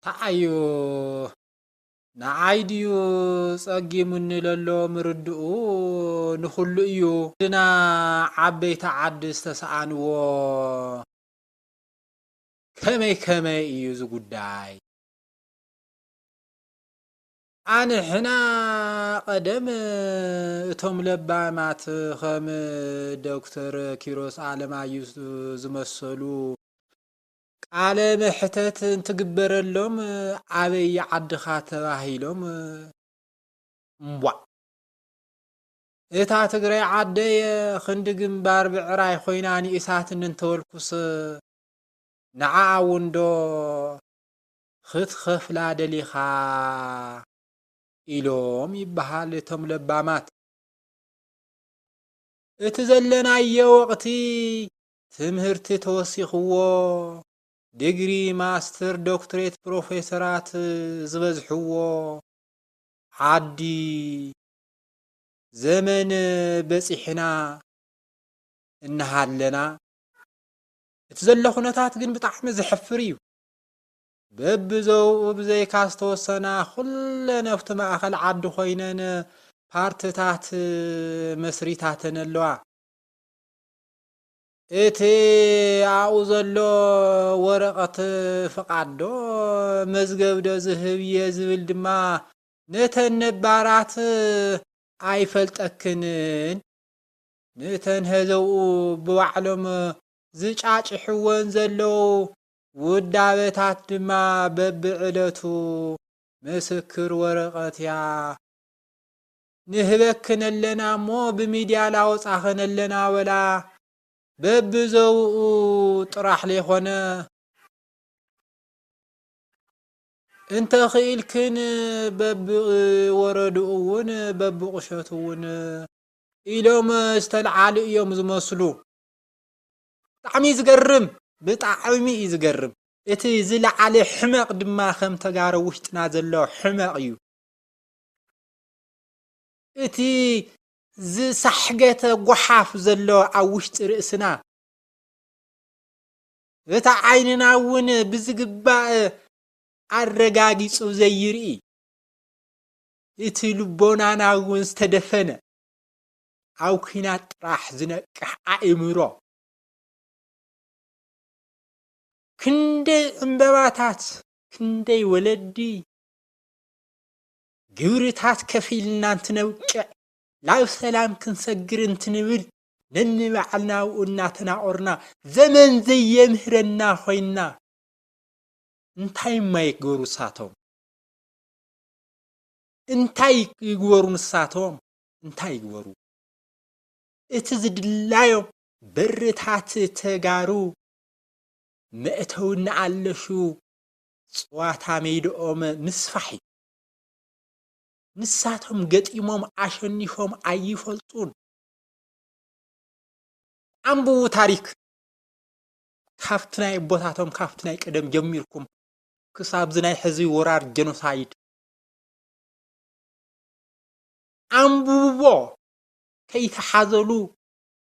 ተዓዩ ንዓይ ድዩ ጸጊሙኒ ለሎ ምርድኡ ንኹሉ እዩ። ድና ዓበይቲ ዓዲ ዝተሰኣንዎ ከመይ ከመይ እዩ እዚ ጉዳይ? ኣንሕና ቀደም እቶም ለባማት ከም ዶክተር ኪሮስ ኣለማየሁ ዝመሰሉ ቃለ መሕተት እንትግበረሎም ኣበይ ዓድኻ ተባሂሎም እምቧእ። እታ ትግራይ ዓደየ ክንዲ ግንባር ብዕራይ ኮይና ንኢሳትኒ እንተበልኩስ ንዓኣ እውን ዶ ክትኸፍላ ደሊኻ ኢሎም ይበሃል እቶም ለባማት። እቲ ዘለናዮ ወቕቲ ትምህርቲ ተወሲኽዎ፣ ዲግሪ፣ ማስተር፣ ዶክትሬት፣ ፕሮፌሰራት ዝበዝሕዎ ዓዲ ዘመን በጺሕና እናሃለና፣ እቲ ዘሎ ኩነታት ግን ብጣዕሚ ዘሕፍር እዩ። በብዘውኡ ብዘይካ ዝተወሰና ኩለን ኣብቲ ማእኸል ዓዲ ኮይነን ፓርትታት መስሪታተን ኣለዋ። እቲ ኣብኡ ዘሎ ወረቐት ፍቓድ ዶ መዝገብ ዶ ዝህብ እየ ዝብል ድማ ነተን ነባራት ኣይፈልጠክንን። ነተን ሀዘውኡ ብባዕሎም ዝጫጭሕወን ዘለዉ ውዳበታት ድማ በብዕለቱ ምስክር ወረቐትያ ንህበክን ኣለና እሞ ብሚድያ ላወጻኽን ኣለና በላ። በብዘውኡ ጥራሕ ለይኾነ እንተኽኢልክን በብወረድኡ እውን በብቁሸቱ እውን ኢሎም ዝተልዓሉ እዮም ዝመስሉ። ብጣዕሚ እዩ ዝገርም፣ ብጣዕሚ እዩ ዝገርም። እቲ ዝለዓለ ሕመቕ ድማ ከም ተጋሩ ውሽጥና ዘሎ ሕመቕ እዩ። እቲ ዝሳሕገተ ጓሓፍ ዘሎ ኣብ ውሽጢ ርእስና፣ እቲ ዓይንና እውን ብዝግባእ ኣረጋጊጹ ዘይርኢ፣ እቲ ልቦናና እውን ዝተደፈነ፣ ኣብ ኲናት ጥራሕ ዝነቅሕ ኣእምሮ፣ ክንደይ ዕምበባታት፣ ክንደይ ወለዲ፣ ግብርታት ከፊልና እንትነብቅዕ፣ ናብ ሰላም ክንሰግር እንትንብል፣ ነንባዕልና ኣብኡ እናተናቖርና፣ ዘመን ዘየምህረና ኮይንና፣ እንታይ እማ ይግበሩ ንሳቶም? እንታይ ይግበሩ ንሳቶም? እንታይ ይግበሩ? እቲ ዝድላዮም በርታት ተጋሩ መእተዊ እናኣለሹ፣ ጸዋታ ሜድኦም ምስፋሕ እዩ። ንሳቶም ገጢሞም ኣሸኒፎም ኣይፈልጡን። ኣንብቡ ታሪክ። ካብቲ ናይ ኣቦታቶም፣ ካብቲ ናይ ቀደም ጀሚርኩም ክሳብ እዚ ናይ ሕዚ ወራር ጀኖሳይድ ኣንብብዎ። ከይተሓዘሉ፣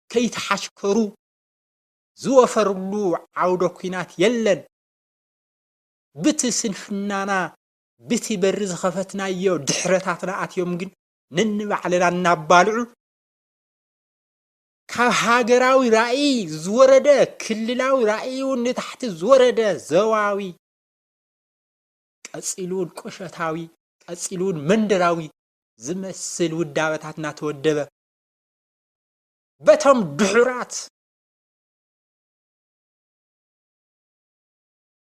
ከይተሓሽከሩ ዝወፈርሉ ዓውደ ኲናት የለን። ብቲ ስንፍናና፣ ብቲ በሪ ዝኸፈትናዮ ድሕረታትና ኣትዮም ግን ነንባዕልና እናባልዑ፣ ካብ ሃገራዊ ራእይ ዝወረደ፣ ክልላዊ ራእይ እውን ንታሕቲ ዝወረደ፣ ዞባዊ፣ ቀጺሉ እውን ቁሸታዊ፣ ቀጺሉ እውን መንደራዊ ዝመስል ውዳበታት እናተወደበ፣ በቶም ድሑራት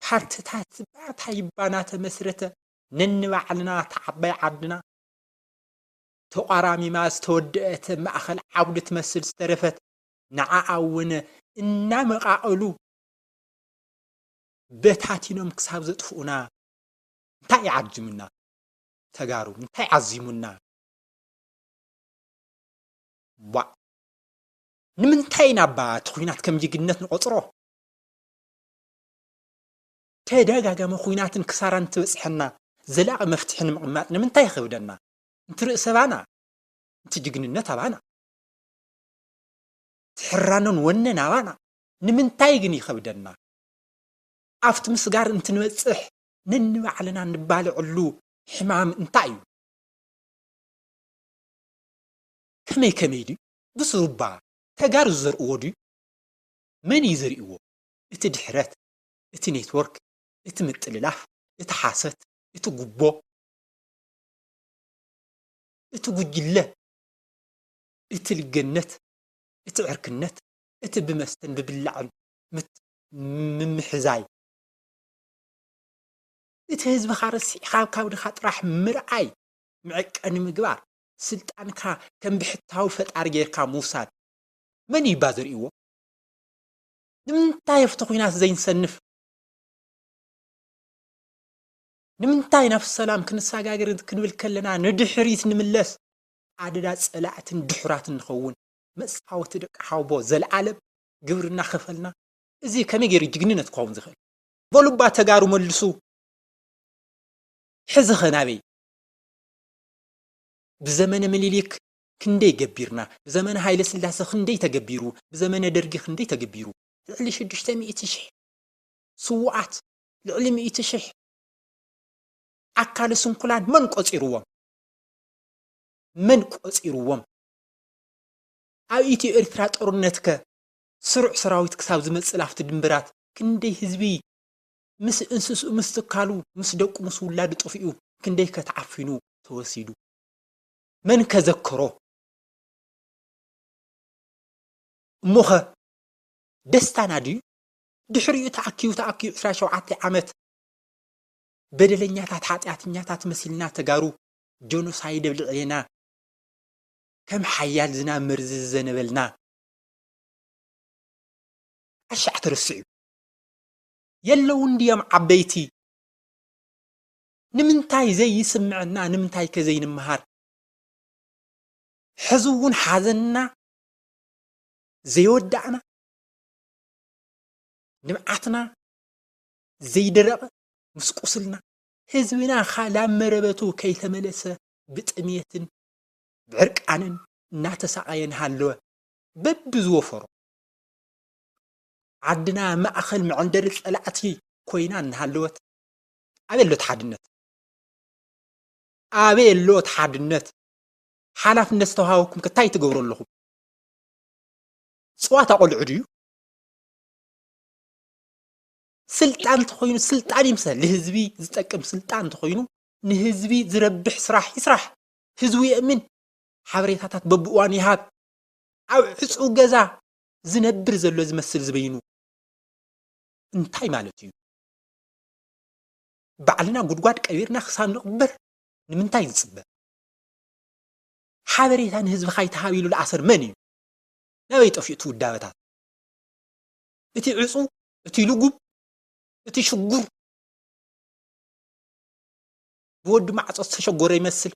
ፓርትታት ባታ ይባ እናተመስረተ፣ ነንባዕልና እታ ዓባይ ዓድና ተቋራሚማ ዝተወደአት ማእኸል ዓውዲ ትመስል ዝተረፈት፣ ንዓኣ እውን እናመቓቐሉ በታቲኖም ክሳብ ዘጥፍኡና፣ እንታይ እዩ ዓዚሙና? ተጋሩ፣ እንታይ ዓዚሙና? ዋእ! ንምንታይ ኢና እባ እቲ ኲናት ከም ጅግንነት ንቖጽሮ? ተደጋጋሚ ኲናትን ክሳራን እንትበጽሐና፣ ዘላቒ መፍትሒ ንምቕማጥ ንምንታይ ይኸብደና? እንትርኢ ሰባና፣ እቲ ጅግንነት ኣባና፣ እቲ ሕራኖን ወነን ኣባና፣ ንምንታይ ግን ይኸብደና? ኣብቲ ምስጋር እንትንበጽሕ፣ ነንባዕልና እንባልዐሉ ሕማም እንታይ እዩ? ከመይ ከመይ ድዩ? ብስሩባ ተጋሩ ዝዘርእዎ ድዩ? መን እዩ ዘርእዎ? እቲ ድሕረት፣ እቲ ኔትወርክ፣ እቲ ምጥልላፍ፣ እቲ ሓሰት፣ እቲ ጉቦ፣ እቲ ጉጅለ፣ እቲ ልገነት፣ እቲ ዕርክነት፣ እቲ ብመስተን ብብላዕን ምት-፣ ምምሕዛይ፣ እቲ ህዝብኻ ረሲዕኻ ኣብ ካብድኻ ጥራሕ ምርኣይ፣ መዐቀኒ ምግባር፣ ስልጣንካ ከም ብሕታዊ ፈጣሪ ጌርካ ምውሳድ፣ መን እዩ እባ ዘርእዎ? ንምንታይ ኣብቲ ኲናት ዘይንሰንፍ? ንምንታይ ናብ ሰላም ክንሰጋገር ክንብል ከለና ንድሕሪት ንምለስ? ኣደዳ ጸላእትን ድሑራትን ንኸውን። መጻወቲ ደቂ ሓውቦ፣ ዘለኣለም ግብሪ እናኸፈልና፣ እዚ ከመይ ገይሩ ጅግንነት ክኸውን ዝኽእል? በሉ እባ ተጋሩ መልሱ። ሕዚ ኸ ናበይ? ብዘመነ ምኒልክ ክንደይ ገቢርና፣ ብዘመነ ሃይለ ስላሰ ክንደይ ተገቢሩ፣ ብዘመነ ደርጊ ክንደይ ተገቢሩ። ልዕሊ ሽዱሽተ ሚእቲ ሽሕ ስዉኣት፣ ልዕሊ ሚእቲ ሽሕ ኣካለ ስንኩላን መን ቆጺርዎም? መን ቆጺርዎም? ኣብ ኢትዮ ኤርትራ ጦርነትከ ስሩዕ ሰራዊት ክሳብ ዝመጽእ ኣብቲ ድንበራት ክንደይ ህዝቢ ምስ እንስስኡ ምስ ትካሉ ምስ ደቁ ምስ ውላዱ ጠፊኡ ክንደይ ከ ተዓፊኑ ተወሲዱ? መን ከ ዘከሮ? እሞኸ ደስታና ድዩ? ድሕሪኡ ተኣኪቡ ተኣኪቡ ዕስራ ሸውዓተ ዓመት በደለኛታት ሓጢኣተኛታት መሲልና ተጋሩ ጆኖሳይድ ኣብ ልዕሌና ከም ሓያል ዝናብ መርዚ ዝዘነበልና ኣሻዕ ተረሲዑ። የለውን ድዮም ዓበይቲ? ንምንታይ ዘይስምዐና? ንምንታይ ከ ዘይንምሃር? ሕዚ እውን ሓዘንና ዘይወዳእና፣ ንብዓትና ዘይደረቐ፣ ምስ ቁስልና ህዝብና ኻብ መረበቱ ከይተመለሰ ብጥሜትን ብዕርቃንን እናተሳቐየ እናሃለወ በብዝወፈሮ ዓድና ማእኸል መዐንደሪ ጸላእቲ ኮይና እናሃለወት ኣበይ ኣሎ እቲ ሓድነት? ኣበይ ኣሎ እቲ ሓድነት? ሓላፍነት ዝተዋሃበኩም ከ እንታይ ትገብሩ ኣለኹም? ጽዋት ኣቆልዑ ድዩ? ስልጣን እንተኾይኑ ስልጣን ይምሰል፣ ንህዝቢ ዝጠቅም ስልጣን እንተኾይኑ ንህዝቢ ዝረብሕ ስራሕ ይስራሕ። ህዝቡ የእምን፣ ሓበሬታታት በብእዋኑ ይሃብ። ኣብ ዕጹው ገዛ ዝነብር ዘሎ ዝመስል ዝበይኑ እንታይ ማለት እዩ? ባዕልና ጉድጓድ ቀቢርና ክሳብ ንቕበር ንምንታይ ዝጽበ? ሓበሬታ ንህዝብኻ ይተሃብ ኢሉ ዝኣሰር መን እዩ? ናበይ ጠፊኡ እቲ ውዳበታት? እቲ ዕጹ፣ እቲ ልጉብ፣ እቲ ሽጉር ብወዲ ማዕጾ ዝተሸጎረ ይመስል።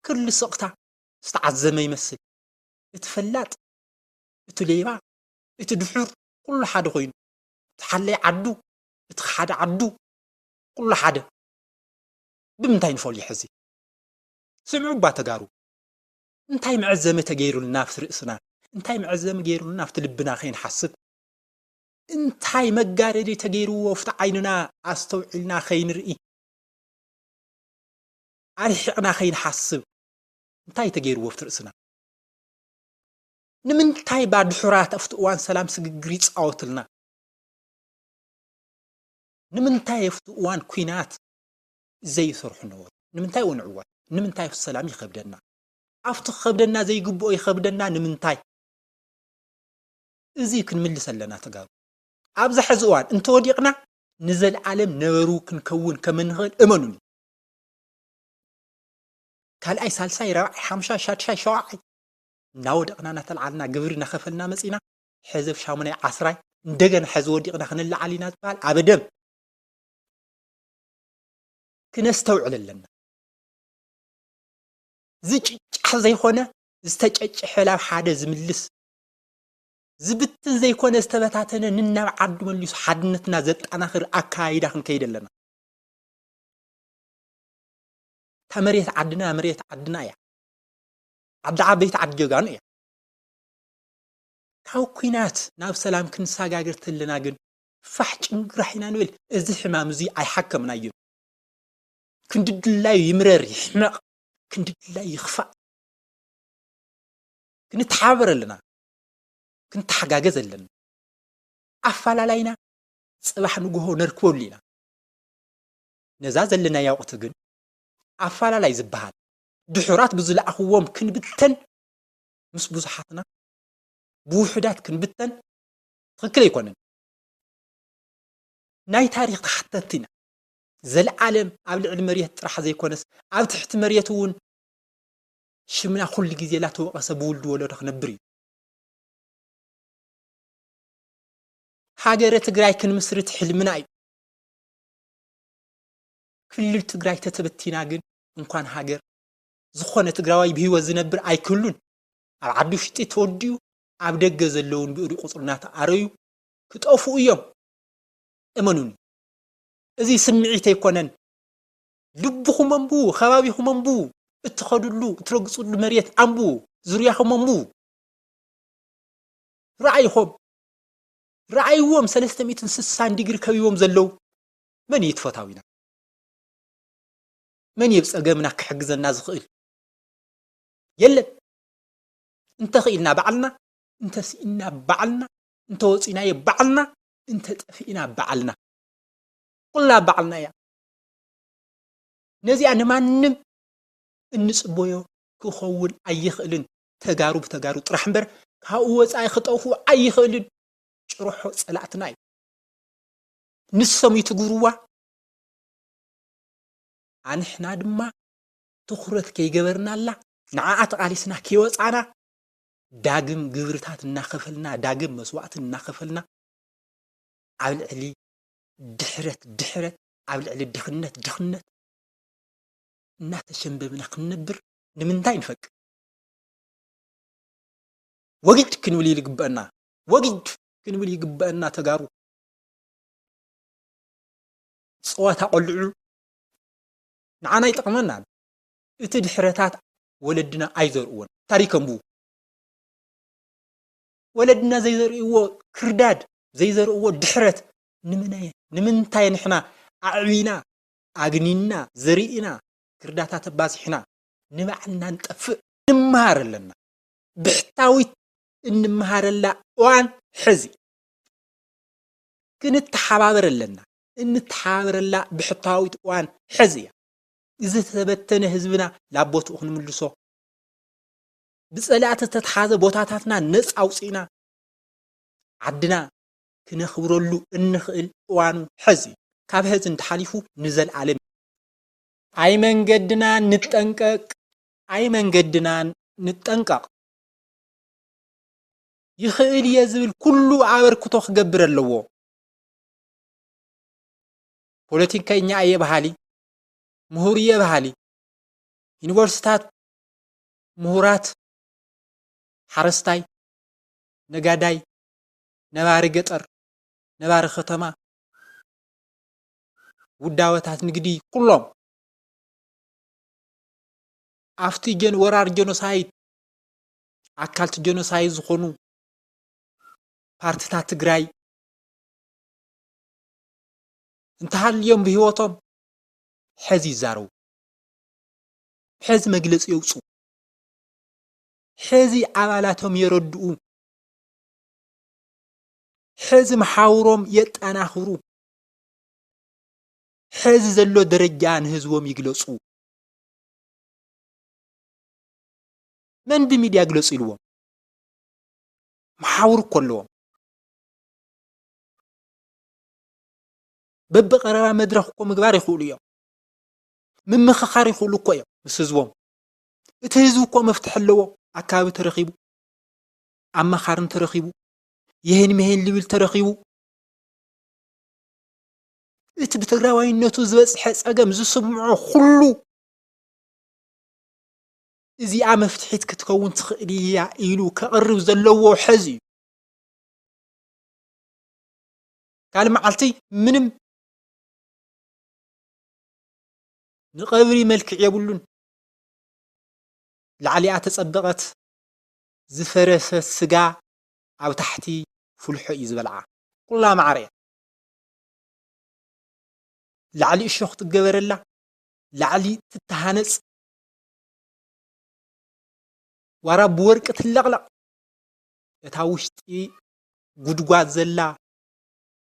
ክሊ ስቕታ ዝተዓዘመ ይመስል። እቲ ፈላጥ፣ እቲ ሌባ፣ እቲ ድሑር ኩሉ ሓደ ኮይኑ፣ እቲ ሓላይ ዓዱ፣ እቲ ክሓደ ዓዱ ኩሉ ሓደ። ብምንታይ ንፈልዮ ሕዚ? ስምዑ እባ ተጋሩ። እንታይ መዐዘሚ ተገይሩልና ኣብቲ ርእስና? እንታይ መዐዘሚ ገይሩልና ኣብቲ ልብና ከይንሓስብ? እንታይ መጋረዲ ተገይርዎ ኣብቲ ዓይንና ኣስተውዒልና ከይንርኢ? ኣርሒቕና ከይንሓስብ እንታይ ተገይርዎ ኣብቲ ርእስና? ንምንታይ ባ ድሑራት ኣብቲ እዋን ሰላም ስግግር ይጻወትልና? ንምንታይ ኣብቲ እዋን ኲናት ዘይሰርሑ ነበሩ? ንምንታይ ወንዕዋ? ንምንታይ ኣብቲ ሰላም ይኸብደና? ኣብቲ ክኸብደና ዘይግብኦ ይኸብደና ንምንታይ? እዚ ክንምልስ ኣለና ተጋሩ። ኣብዚ ሕዚ እዋን እንተወዲቕና ንዘለኣለም ነበሩ ክንከውን ከም እንኽእል እመኑኒ። ካልኣይ፣ ሳልሳይ፣ ራብዓይ፣ ሓምሻይ፣ ሻድሻይ፣ ሸውዓይ እናወደቕና እናተልዓልና ግብሪ እናኸፈልና መጺና፣ ሕዚ ኣብ ሻሙናይ፣ ዓስራይ እንደገና ሕዚ ወዲቕና ክንለዓል ኢና ዝበሃል ኣበደም። ክነስተውዕል ኣለና። ዝጭጫሕ ዘይኮነ ዝተጨጨሐ ናብ ሓደ ዝምልስ፣ ዝብትን ዘይኮነ ዝተበታተነ ንናብ ዓዱ መሊሱ ሓድነትና ዘጠናኽር ኣካይዳ ክንከይድ ኣለና። እታ መሬት ዓድና መሬት ዓድና እያ። ዓዲ ዓበይቲ ዓዲ ጀጋኑ እያ። ካብ ኲናት ናብ ሰላም ክንሰጋገር ተለና ግን ፋሕ ጭንግራሕ ኢና ንብል። እዚ ሕማም እዚ ኣይሓከምናዮን። ክንዲ ድላዩ ይምረር ይሕመቕ፣ ክንዲ ድላዩ ይኽፋእ። ክንተሓባበር ኣለና፣ ክንተሓጋገዝ ኣለና። ኣፈላላይና ጽባሕ ንግሆ ነርክበሉ ኢና። ነዛ ዘለናያ ወቕቲ ግን ኣፈላላይ ዝበሃል ድሑራት ብዝለኣኽዎም ክንብተን፣ ምስ ብዙሓትና ብውሑዳት ክንብተን ትኽክል ኣይኮነን። ናይ ታሪኽ ተሓተትቲ ኢና። ዘለዓለም ኣብ ልዕሊ መሬት ጥራሕ ዘይኮነስ ኣብ ትሕቲ መሬት እውን ሽምና ኩሉ ግዜ ላተወቐሰ ብውልድ ወለዶ ክነብር እዩ። ሃገረ ትግራይ ክንምስርት ሕልምና እዩ። ክልል ትግራይ ተተበቲና ግን እንኳን ሃገር ዝኾነ ትግራዋይ ብህይወት ዝነብር ኣይክህሉን። ኣብ ዓዲ ውሽጢ ተወዲኡ ኣብ ደገ ዘለውን ብእሪ ቁፅሪ እናተኣረዩ ክጠፍኡ እዮም። እመኑኒ፣ እዚ ስምዒት ኣይኮነን። ልብኹም ኣንብቡ፣ ከባቢኹም ኣንብቡ፣ እትኸድሉ እትረግፅሉ መሬት ኣንብቡ፣ ዙርያኹም ኣንብቡ። ረኣይኹም፣ ረኣይዎም፣ ሰለስተ ሚእትን ስሳን ዲግሪ ከቢቦም ዘለዉ። መን እዩ እቲ ፈታዊና? መን እዩ ኣብ ጸገምና ክሕግዘና ዝኽእል? የለን። እንተኽኢልና ባዕልና፣ እንተስኢንና ባዕልና፣ እንተወጺናዮ ባዕልና፣ እንተጠፊእና ባዕልና። ኩላ ባዕልና እያ። ነዚኣ ንማንም እንጽበዮ ክኸውን ኣይኽእልን። ተጋሩ ብተጋሩ ጥራሕ እምበር ካብኡ ወጻኢ ክጠፍኡ ኣይኽእልን። ጭርሖ ጸላእትና እዩ። ንሶም ይትግርዋ፣ ኣንሕና ድማ ትኹረት ከይገበርናላ፣ ንዓኣ ተቓሊስና ከይወጻና፣ ዳግም ግብርታት እናኸፈልና፣ ዳግም መስዋእትን እናኸፈልና፣ ኣብ ልዕሊ ድሕረት ድሕረት፣ ኣብ ልዕሊ ድኽነት ድኽነት እናተሸምበብና ክንነብር ንምንታይ ንፈቅድ? ወጊድ ክንብል ይግበአና። ወጊድ ክንብል ይግበአና ተጋሩ። ጸዋታ ቆልዑ ንዓና ይጠቕመና። እቲ ድሕረታት ወለድና ኣይዘርእዎን። ታሪክ ኣንብቡ። ወለድና ዘይዘርእዎ ክርዳድ፣ ዘይዘርእዎ ድሕረት ንምናይ-፣ ንምንታይ ንሕና ኣዕቢና፣ ኣግኒና፣ ዘሪእና፣ ክርዳታት ኣባዚሕና ንባዕልና ንጠፍእ? ንምሃር ኣለና። ብሕታዊት እንምሃረላ እዋን ሕዚ። ክንተሓባበር ኣለና። እንተሓባበረላ ብሕታዊት እዋን ሕዚ እያ። ዝተበተነ ህዝብና ናብ ቦትኡ ክንምልሶ፣ ብጸላእቲ ዝተትሓዘ ቦታታትና ነጻ ኣውጺእና፣ ዓድና ክነኽብረሉ እንኽእል እዋኑ ሕዚ እዩ። ካብ ሕዚ እንተሓሊፉ ንዘለኣለም እዩ። ኣይ መንገድና ንጠንቀቅ፣ ኣይ መንገድና ንጠንቀቅ። ይኽእል እየ ዝብል ኩሉ ኣበርክቶ ክገብር ኣለዎ። ፖለቲከኛ እየ በሃሊ፣ ምሁር እየ በሃሊ፣ ዩኒቨርሲታት፣ ምሁራት፣ ሓረስታይ፣ ነጋዳይ፣ ነባሪ ገጠር፣ ነባሪ ከተማ፣ ውዳበታት ንግዲ፣ ኩሎም ኣብቲ ጀን-፣ ወራር ጀኖሳይድ፣ ኣካልቲ ጀኖሳይድ ዝኾኑ ፓርትታት ትግራይ እንተሃልዮም ብህይወቶም፣ ሕዚ ይዛረቡ፣ ሕዚ መግለፂ የውፅኡ፣ ሕዚ ኣባላቶም የረድኡ፣ ሕዚ መሓውሮም የጠናኽሩ፣ ሕዚ ዘሎ ደረጃ ንህዝቦም ይግለፁ። መን ብሚድያ ግለፁ ኢልዎም? መሓውር እኮ ኣለዎም። በብቐረባ መድረኽ እኮ ምግባር ይኽእሉ እዮም። ምምኽኻር ይኽእሉ እኮ እዮም ምስ ህዝቦም። እቲ ህዝቢ እኮ መፍትሒ ኣለዎ። ኣካባቢ ተረኺቡ፣ ኣማኻሪ እንተረኺቡ፣ ይሄን መሄን ልብል ተረኺቡ፣ እቲ ብትግራዋይነቱ ዝበፅሐ ፀገም ዝስምዖ ኩሉ፣ እዚኣ መፍትሒት ክትከውን ትኽእል እያ ኢሉ ከቕርብ ዘለዎ ሕዚ እዩ። ካልእ መዓልቲ ምንም ንቐብሪ መልክዕ የብሉን። ላዕሊኣ ተጸበቐት፣ ዝፈረሰ ስጋ ኣብ ታሕቲ ፍልሖ እዩ ዝበልዓ። ኩላ ማዕረ እያ። ላዕሊ እሾኽ ትገበረላ፣ ላዕሊ ትተሃነጽ፣ ዋራ ብወርቂ ትለቕለቕ፣ እታ ውሽጢ ጉድጓድ ዘላ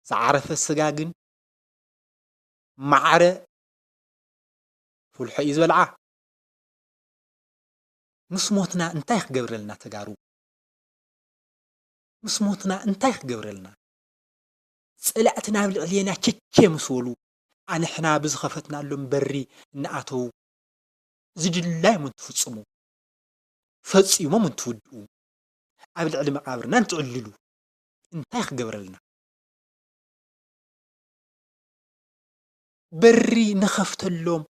ዝዓረፈ ስጋ ግን ማዕረ ፍልሖ እዩ ዝበልዓ። ምስ ሞትና እንታይ ክገብረልና ተጋሩ? ምስ ሞትና እንታይ ክገብረልና? ጸላእትና ኣብ ልዕሌና ቸቸ ምስ በሉ፣ ኣንሕና ብዝኸፈትናሎም በሪ እናኣተዉ ዝድላዮም እንትፍጽሙ፣ ፈጺሞም እንትውድኡ፣ ኣብ ልዕሊ መቓብርና እንትዕልሉ እንታይ ክገብረልና? በሪ ንኸፍተሎም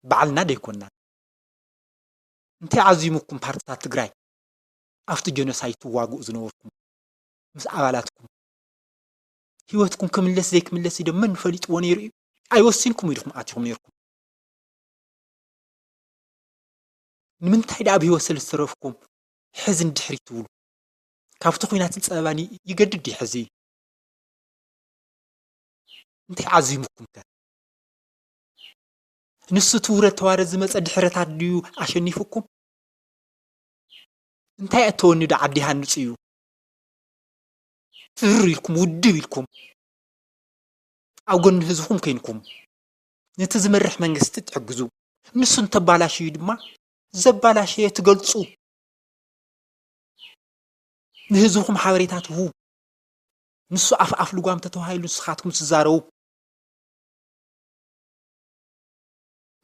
ባዕልና ደይኮና። እንታይ ዓዚሙኩም ፓርትታት ትግራይ ኣብቲ ጀኖሳይድ ትዋግኡ ዝነበርኩም ምስ ኣባላትኩም? ህይወትኩም ክምለስ ዘይክምለስ ኢዶ መን ፈሊጥዎ ነይሩ እዩ? ኣይወሲንኩም ኢድኩም ኣቲኹም ነይርኩም። ንምንታይ ደኣ ኣብ ህይወት ስለ ዝተረፍኩም ሕዚ ንድሕሪት ትብሉ? ካብቲ ኲናትን ጸበባን ይ-፣ ይገድድ ድዩ ሕዚ? እንታይ ዓዚሙኩም ከ? ንሱ እቲ ውረድ ተዋረድ ዝመጸ ድሕረታት ድዩ ኣሸኒፉኩም? እንታይ እተወኒ ዶ ዓዲ ሃንጹ እዩ? ትር ኢልኩም፣ ውድብ ኢልኩም፣ ኣብ ጎኒ ህዝብኹም ኮይንኩም፣ ነቲ ዝመርሕ መንግስቲ ትሕግዙ። ንሱ እንተባላሽዩ ድማ ዘባላሸየ ትገልጹ። ንህዝብኹም ሓበሬታ ትህቡ። ንሱ ኣፍ ኣፍ ልጓም ተተባሂሉ ንስኻትኩም ትዛረቡ።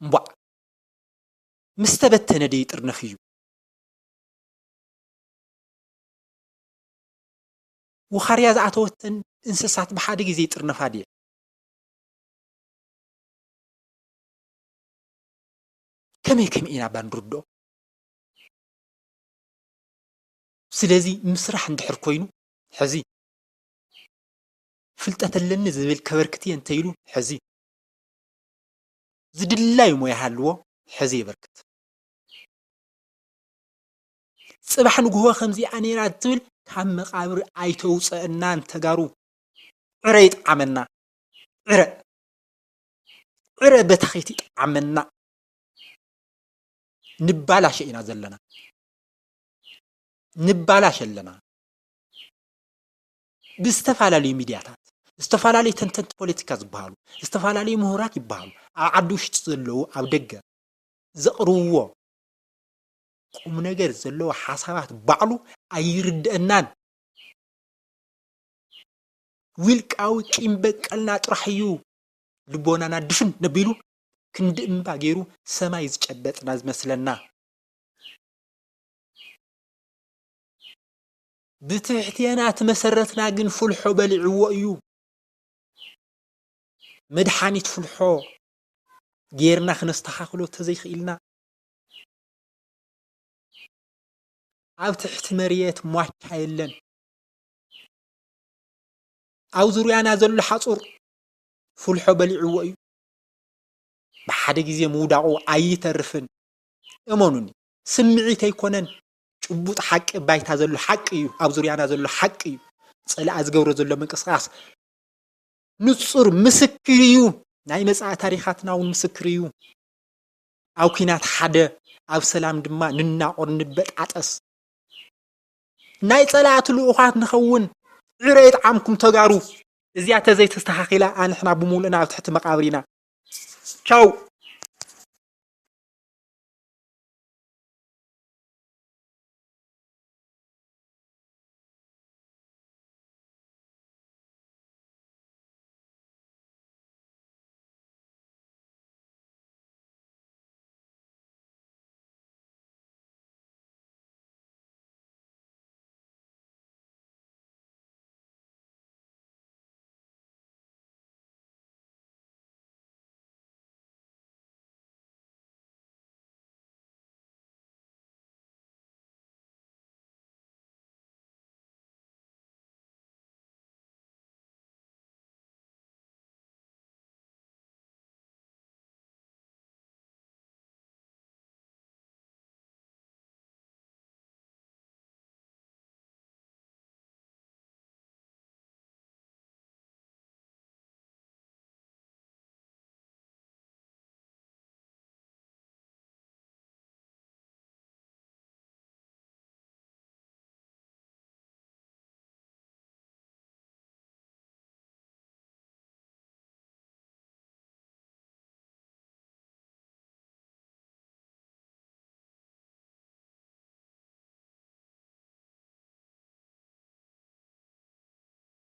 እምቧእ፣ ምስ ተበተነ ዶ ይጥርነፍ እዩ? ውኻርያ ዝኣተወተን እንስሳት ብሓደ ግዜ ይጥርነፋ ድየ? ከመይ ከመይ ኢና እባ ንርድኦ? ስለዚ ምስራሕ እንድሕር ኮይኑ፣ ሕዚ ፍልጠት ኣለኒ ዝብል ከበርክት እየ እንተኢሉ፣ ሕዚ ዝድላዩ ሞያ ሃልዎ፣ ሕዚ የበርክት። ጽባሕ ንግሆ ከምዚኣ ነይራ ትብል ካብ መቓብር ኣይተውፀአናን ተጋሩ። ዕረ ይጥዓመና። ዕረ። ዕረ በታኺት ይጥዓመና። ንባላሸ ኢና ዘለና። ንባላሸ ኣለና። ብዝተፈላለዩ ሚድያታት፣ ዝተፈላለዩ ተንተንቲ ፖለቲካ ዝበሃሉ፣ ዝተፈላለዩ ምሁራት ይበሃሉ፣ ኣብ ዓዲ ውሽጢ ዘለዉ፣ ኣብ ደገ ዘቕርብዎ ቁም ነገር ዘለዎ ሓሳባት ባዕሉ ኣይርድአናን። ውልቃዊ ቂም በቀልና ጥራሕ እዩ ልቦናና ድፍን ነቢሉ፣ ክንዲ እምባ ገይሩ ሰማይ ዝጨበጥና ዝመስለና። ብትሕቴና እቲ መሰረትና ግን ፍልሖ በሊዕዎ እዩ። መድሓኒት ፍልሖ ጌርና ክነስተኻኽሎ ተዘይኽኢልና፣ ኣብ ትሕቲ መሬት ሟቻ የለን። ኣብ ዙርያና ዘሎ ሓጹር ፍልሖ በሊዕዎ እዩ። ብሓደ ግዜ ምውዳቑ ኣይተርፍን። እመኑኒ፣ ስምዒት ኣይኮነን። ጭቡጥ ሓቂ፣ ባይታ ዘሎ ሓቂ እዩ። ኣብ ዙርያና ዘሎ ሓቂ እዩ። ጸላኢ ዝገብሮ ዘሎ ምንቅስቓስ ንጹር ምስክር እዩ። ናይ መጻኢ ታሪኻትና እውን ምስክር እዩ። ኣብ ኲናት ሓደ፣ ኣብ ሰላም ድማ ንናቖር፣ ንበጣጠስ። ናይ ጸላእቲ ልኡኻት ንኸውን። ዕረ ይጥዓምኩም ተጋሩ። እዚኣ ተዘይተስተኻኺላ ኣንሕና ብምሉእና ኣብ ትሕቲ መቓብር ኢና። ቻው።